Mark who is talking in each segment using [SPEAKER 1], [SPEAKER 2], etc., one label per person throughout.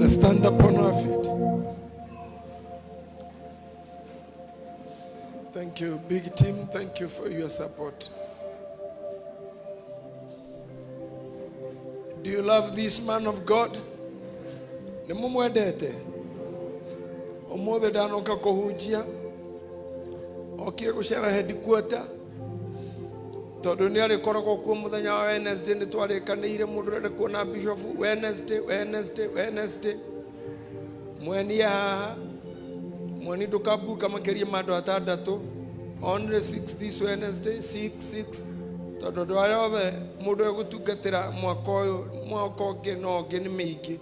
[SPEAKER 1] Let's stand up on our feet. Thank you, big team. Thank you for your support. Do you love this man of God? Nĩ mũmwendete? Ũmũthĩ ndanoka kũhunjia, okire gũcera headquarter tondũ nĩ arĩkoragwo kuo mũthenya wa Wednesday. Nĩ twarĩkanĩire mũndũ ũrenda kuona bishop Wednesday, Wednesday, Wednesday. Mweni haha, mweni ndũkabuka makĩria ma andũ atandatũ, only six this Wednesday, six, six, tondũ andũ arĩa othe mũndũ egũtungatĩra mwaka ũyũ, mwaka ũngĩ no ũngĩ nĩ mĩingĩ.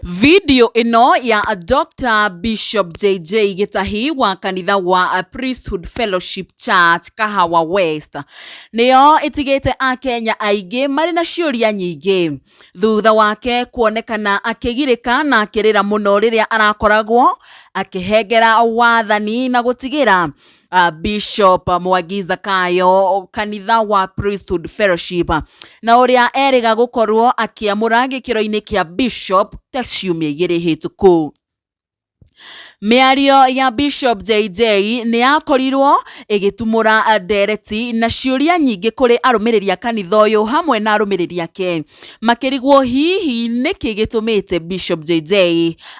[SPEAKER 2] Video ĩno ya Dr. Bishop JJ Gĩtahi wa kanitha wa Priesthood Fellowship Church Kahawa West nĩyo ĩtigĩte akenya aingĩ marĩ na ciũria nyingĩ thutha wake kuonekana akĩgirĩka na akĩrĩra mũno rĩrĩa arakoragwo akĩhengera wathani na gũtigĩra Bishop Mwangi Zakayo kanitha wa Priesthood Fellowship na ũrĩa erĩga gũkorwo akĩamũra gĩkĩro-inĩ kĩa Bishop ta ciumia igĩrĩ hĩtũku. Mĩario ya Bishop JJ nĩ yakorirwo ĩgĩtumũra ndereti na ciũria nyingĩ kũrĩ arũmĩrĩri a kanitha ũyũ hamwe na arũmĩrĩri ake, makĩrigwo hihi nĩkĩ gĩtũmĩte Bishop JJ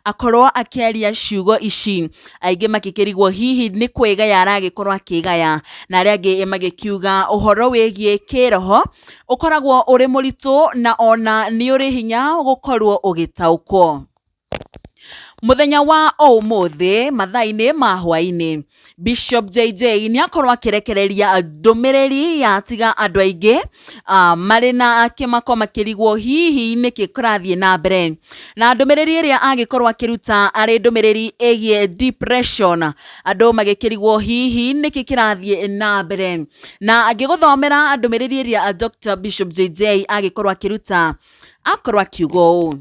[SPEAKER 2] akorwo akĩaria ciugo ici. Aingĩ makĩkĩrigwo hihi nĩ kwĩgaya aragĩkorwo akĩgaya, na arĩa angĩ magĩkiuga ũhoro wĩgiĩ kĩroho ũkoragwo ũrĩ mũritũ na ona nĩ ũrĩ hinya gũkorwo ũgĩtaũkwo. Mũthenya wa ũmũthĩ mathaa-inĩ ma hwaĩ-inĩ, Bishop JJ nĩ akorwo akĩrekereria ndũmĩrĩri yatiga andũ aingĩ marĩ na kĩmako makĩrigwo hihi nĩkĩ kũrathiĩ na mbere. Na ndũmĩrĩri ĩrĩa agĩkorwo akĩruta arĩ ndũmĩrĩri ĩgiĩ depression, andũ magĩkĩrigwo hihi nĩkĩ kĩrathiĩ na mbere. Na ngĩgũthomera ndũmĩrĩri ĩrĩa Dr. Bishop JJ agĩkorwo akĩruta, akorwo akiuga ũũ: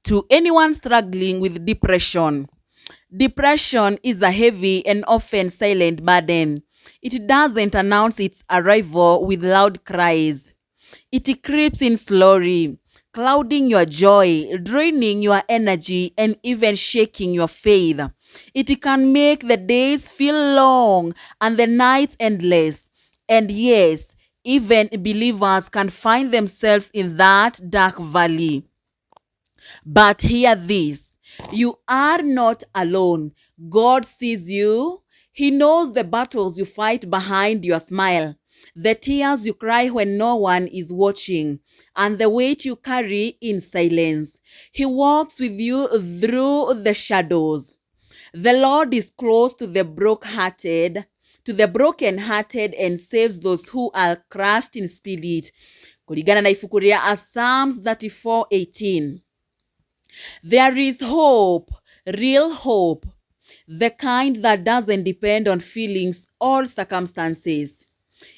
[SPEAKER 2] To anyone struggling with depression, depression is a heavy and often silent burden. It doesn't announce its arrival with loud cries. It creeps in slowly, clouding your joy, draining your energy, and even shaking your faith. It can make the days feel long and the nights endless. And yes, even believers can find themselves in that dark valley. But hear this: you are not alone. God sees you. He knows the battles you fight behind your smile, the tears you cry when no one is watching, and the weight you carry in silence. He walks with you through the shadows. The Lord is close to the brokenhearted, to the broken-hearted and saves those who are crushed in spirit. Kũringana na ibuku rĩa Psalms 34:18. There is hope, real hope, the kind that doesn't depend on feelings or circumstances.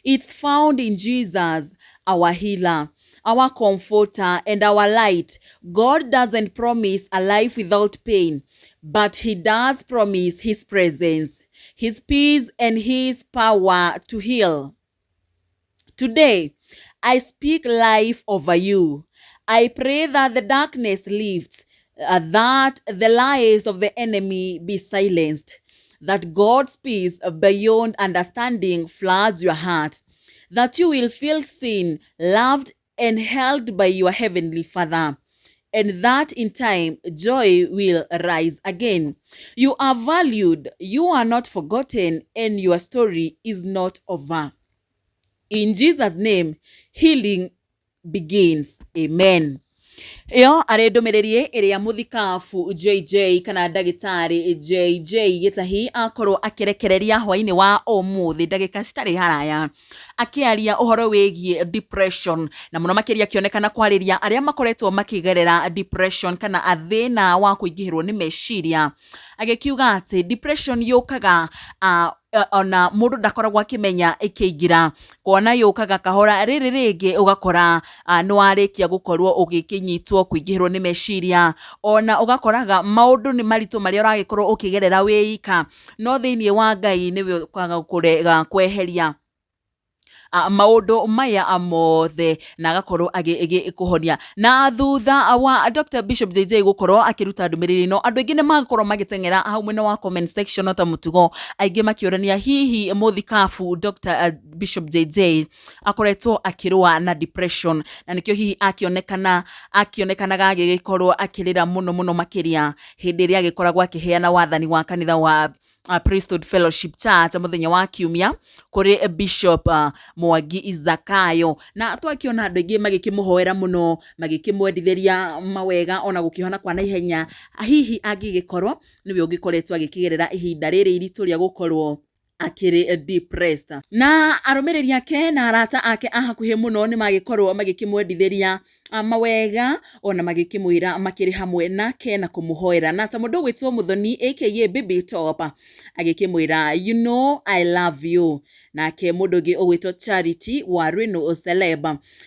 [SPEAKER 2] It's found in Jesus, our healer, our comforter, and our light. God doesn't promise a life without pain, but He does promise His presence, His peace, and His power to heal. Today, I speak life over you. I pray that the darkness lifts, that the lies of the enemy be silenced, that God's peace beyond understanding floods your heart, that you will feel seen, loved, and held by your heavenly Father, and that in time joy will rise again. You are valued, you are not forgotten, and your story is not over. In Jesus' name, healing begins. Amen. Ĩyo arĩ ndũmĩrĩri ĩrĩa mũthikabu JJ kana ndagĩtarĩ JJ Gĩtahi akorwo akĩrekereria hwaĩ-inĩ wa ũmũthĩ ndagĩka citarĩ haraya, akĩaria ũhoro wĩgiĩ depression na mũno makĩria akĩonekana kwarĩria arĩa makoretwo makĩgerera depression kana thĩna wa kũingĩhĩrwo nĩ meciria, agĩkiuga atĩ depression yũkaga ona mũndũ ndakoragwo akĩmenya ĩkĩingĩra, kuona yũkaga kahora, rĩrĩ rĩngĩ ũgakora nĩ warĩkia gũkorwo ũgĩkĩnyitwo kũingĩhĩrwo nĩ meciria, ona ũgakoraga maũndũ nĩ maritũ marĩa ũragĩkorwo ũkĩgerera wĩ ika, no thĩinĩ wa Ngai nĩwe ũkaga kũrega kweheria. Maũndũ maya mothe na agakorwo agĩkũhonia. Na thutha wa Dr. Bishop JJ gũkorwo akĩruta ndũmĩrĩri ĩno, andũ aingĩ nĩ makorwo magĩteng'era hau mwena wa comment section ota mũtugo, aingĩ makĩũrania hihi mũthikabu Dr. Bishop JJ akoretwo akĩrũa na depression, na nĩkĩo hihi akĩonekanaga agĩgĩkorwo akĩrĩra mũno mũno makĩria hĩndĩ ĩrĩa agĩkoragwo akĩheana wathani wa kanitha wa Priesthood Fellowship Church mũthenya wa kiumia kũrĩ Bishop Mwangi Zakayo. Na twakĩona andũ aingĩ magĩkĩmũhoera mũno, magĩkĩmwendithĩria mawega ona gũkĩhona kwa naihenya, hihi angĩgĩkorwo nĩwe ũngĩkoretwo agĩkĩgerera ihinda rĩrĩ iritũ rĩa gũkorwo akĩrĩ depressed. Na arũmĩrĩri ake na arata ake a hakuhĩ mũno nĩ magĩkorwo magĩkĩmwendithĩria mawega ona magĩkĩmwĩra makĩrĩ hamwe nake na kũmũhoera. Na ta mũndũ ũgwĩtwo Muthoni aka Baby Top agĩkĩmwĩra, "You know I love you." Nake mũndũ ũngĩ ũgwĩtwo Charity wa Rwĩnũ Celeb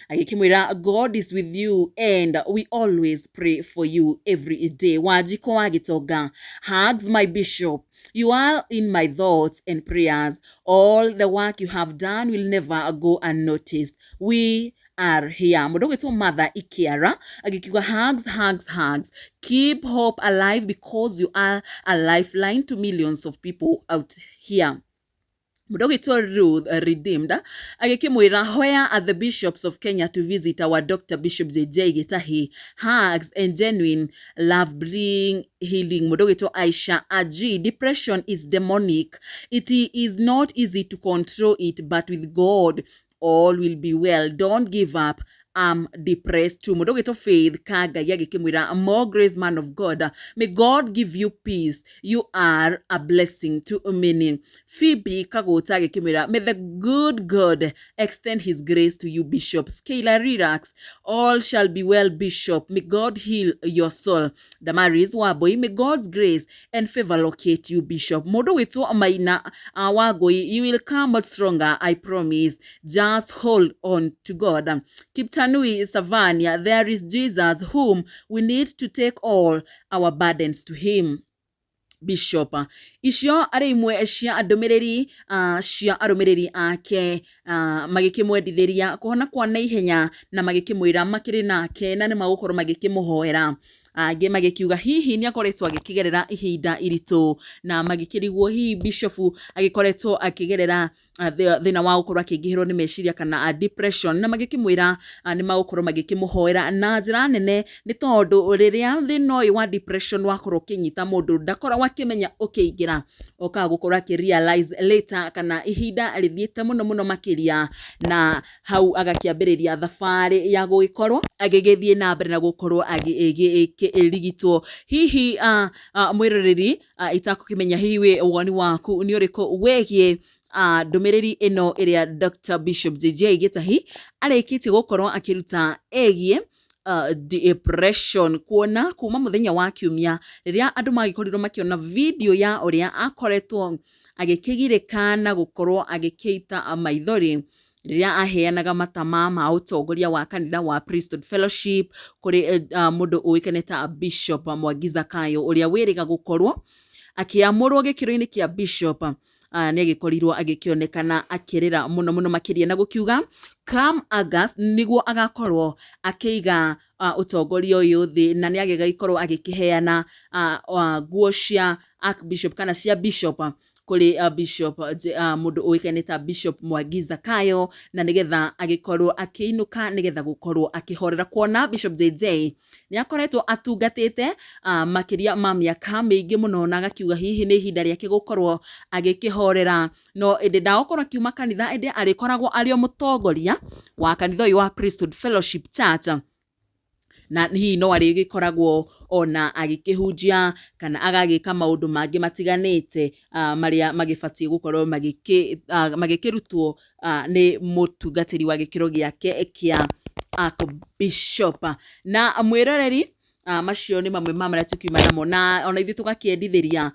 [SPEAKER 2] agĩkĩmwĩra, "God is with you and we always pray for you every day." Wanjikũ wa Gĩtonga, "Hugs, my bishop. You are in my thoughts and prayers. All the work you have done will never go unnoticed. We are here." Mũndũ ũgwĩtwo Martha Ikiara agĩkiuga, "Hugs, hugs, hugs. Keep hope alive because you are a lifeline to millions of people out here." Mũndũ ũgwĩtwo Ruth Redeemed agĩkĩmwĩra, "Where are the bishops of Kenya to visit our Dr. Bishop JJ Gitahi? Hugs and genuine love bring healing." Mũndũ ũgwĩtwo Aisha Aji, "Depression is demonic. It is not easy to control it, but with God all will be well. Don't give up. I'm depressed too." Mũndũ ũgwĩtwo Faith Kangai agĩkĩmwĩra, "More grace, man of God. May God give you peace. You are a blessing to many." Phoebe Kagũta agĩkĩmwĩra, "May the good God extend his grace to you, Bishop." Scalar Relax, "All shall be well, Bishop. May God heal your soul." Damaris Wambui, "May God's grace and favor locate you, Bishop." Mũndũ ũgwĩtwo Maina Wangui, "You will come out stronger, I promise. Just hold on to God." Kiptanui Savania, "There is Jesus whom we need to take all our burdens to him. Bishop." Icio arĩ imwe cia ndũmĩrĩri cia arũmĩrĩri ake, magĩkĩmwendithĩria kũhona kwa naihenya na magĩkĩmwĩra makĩrĩ nake na nĩ magũkorwo magĩkĩmũhoera. Angĩ magĩkiuga hihi nĩ akoretwo agĩkĩgerera ihinda iritũ, na magĩkĩrigwo hihi bishop agĩkoretwo akĩgerera thĩna wa gũkorwo akĩingĩhĩrwo nĩ meciria kana depression, na magĩkĩmwĩra nĩ magũkorwo magĩkĩmũhoera na njĩra nene, nĩ tondũ rĩrĩa thĩna ũyũ wa depression wakorwo ũkĩnyita mũndũ, ndakoragwo akĩmenya ũkĩingĩra, okaga gũkorwo akĩ realize later kana ihinda rĩthiĩte mũno mũno makĩria, na hau agakĩambĩrĩria thabarĩ ya gũgĩkorwo agĩgĩthiĩ na mbere na gũkorwo agĩkĩrigitwo. Hihi mwĩroreri, itakũkĩmenya hihi wĩ woni waku nĩ ũrĩkũ wĩgiĩ ndũmĩrĩri ĩno ĩrĩa Dr. Bishop JJ Gitahi arĩkĩtie gũkorwo akĩruta ĩgiĩ depression, kuona kuma mũthenya wa kiumia rĩrĩa andũ magĩkorirwo makĩona video ya ũrĩa akoretwo agĩkĩgirĩka na gũkorwo agĩkĩita maithori rĩrĩa aheanaga matama ma ũtongoria wa kanitha wa Priesthood Fellowship kũrĩ mũndũ ũĩkaine ta Bishop Mwangi Zakayo, ũrĩa wĩrĩga gũkorwo akĩamũrwo gĩkĩro-inĩ kĩa bishop. Nĩ agĩkorirwo agĩkĩonekana akĩrĩra mũno mũno makĩria na gũkiuga come August nĩguo agakorwo akĩiga ũtongoria ũyũ thĩ, na nĩ agĩgĩkorwo agĩkĩheana nguo cia archbishop kana cia bishop kũrĩ bishop mũndũ ũĩkaine ta Bishop Mwangi Zakayo, na nĩgetha agĩkorwo akĩinũka, nĩgetha gũkorwo akĩhorera, kuona Bishop JJ nĩ akoretwo atungatĩte makĩria ma mĩaka mĩingĩ mũno, na agakiuga hihi nĩ ihinda rĩake gũkorwo agĩkĩhorera. No ĩndĩ ndagũkorwo akiuma kanitha, ĩndĩ arĩkoragwo arĩ o mũtongoria wa kanitha ũyũ wa Priesthood Fellowship Church, na hihi no arĩgĩkoragwo ona agĩkĩhunjia kana agagĩka maũndũ mangĩ matiganĩte marĩa magĩbatiĩ gũkorwo magĩkĩrutwo nĩ mũtungatĩri wa gĩkĩro gĩake kĩa Archbishop. Na mwĩroreri, Macio nĩ mamwe ma marĩa tũkiuma namo, na ona ithuĩ tũgakĩendithĩria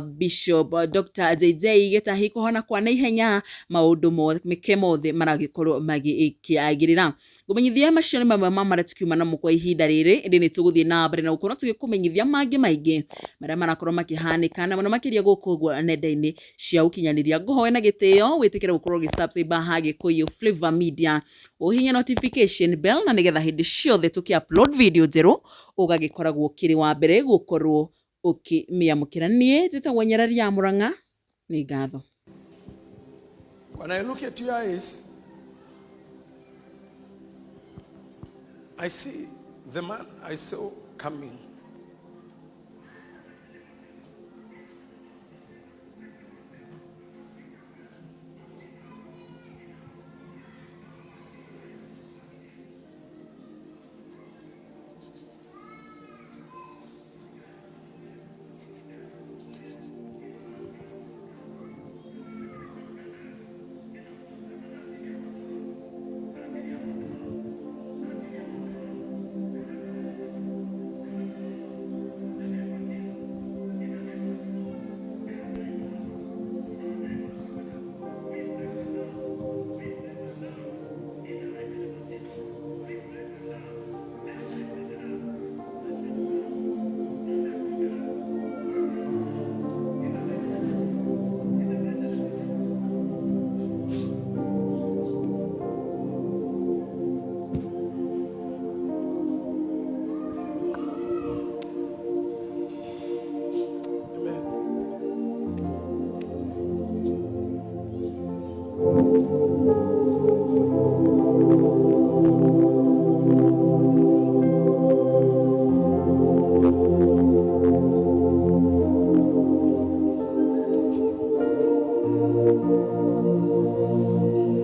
[SPEAKER 2] Bishop Dr. JJ Gĩtahi kũhona kwa naihenya, maũndũ meke mothe maragĩkorwo magĩkĩagĩrĩra. Ngũmenyithia macio nĩ mamwe ma marĩa tũkiuma namo kwa ihinda rĩrĩ, ĩndĩ nĩ tũgũthiĩ na mbere na gũkorwo tũgĩkũmenyithia mangĩ maingĩ marĩa marakorwo makĩhanĩka na mũno makĩria gũkũ ũguo nenda-inĩ cia ũkinyanĩria. Ngũhoe na gĩtĩo wĩtĩkĩre gũkorwo ũgĩ-subscribe ha Gĩkũyũ Flavor Media, ũhihinye notification bell, na nĩgetha hĩndĩ ciothe tũkĩ-upload video njerũ ũgagĩkoragwo ũkĩrĩ wa mbere gũkorwo ũkĩmĩamũkĩra. Niĩ njĩtagwo Nyarari ya Mũrang'a, nĩ ngatho.
[SPEAKER 1] When I look at your eyes, I see the man I saw coming.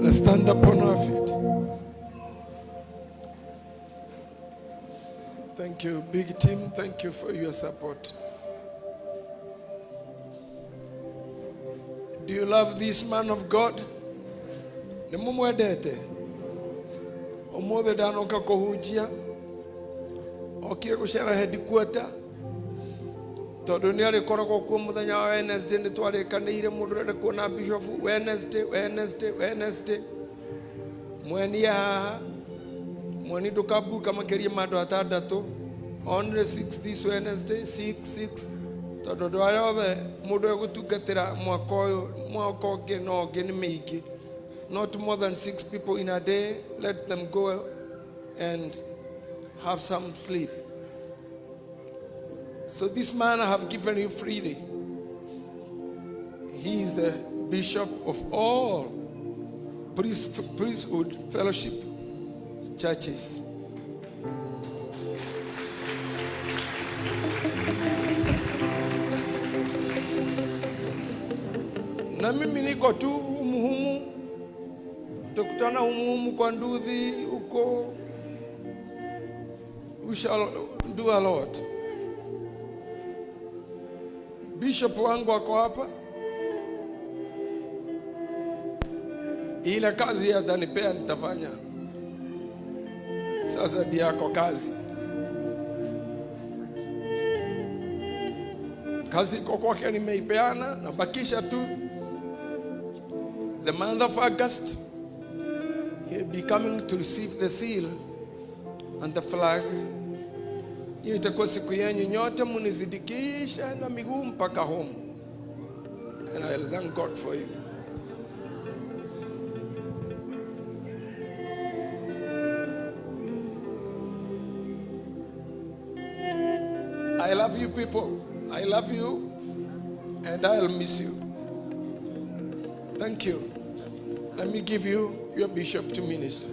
[SPEAKER 1] Let's stand up on our feet. Thank you, big team. Thank you for your support. Do you love this man of God? Nĩ mũmwendete? Ũmũthĩ ndanoka kũhunjia, okire gũcera headquarter, tondũ nĩ arĩkoragwo kuo mũthenya wa Wednesday. Nĩ twarĩkanĩire mũndũ ũrenda kuona bishop Wednesday, Wednesday, Wednesday. Mweni haha, mweni ndũkabuka makĩria ma andũ atandatũ, only 6 this Wednesday, 6 6, tondũ andũ arĩa othe mũndũ egũtungatĩra mwaka ũyũ, mwaka ũngĩ no ũngĩ nĩ mĩingĩ. Not more than 6 people in a day. Let them go and have some sleep. So this man I have given you freely. He is the bishop of all priesthood fellowship churches. Na mimi niko tu humuhumu, tutakutana humuhumu kwa nduthi huko. We shall do a lot. Bishop wangu ako hapa, ile kazi atanipea nitafanya. Sasa ndiye ako kazi. Kazi iko kwake, nimeipeana, nabakisha tu the month of August. He'll be coming to receive the seal and the flag. Hiyo itakuwa siku yenyu nyote, munizidikisha na miguu mpaka home. And I'll thank God for you. I love you people. I love you and I'll miss you. Thank you. Let me give you your bishop to minister.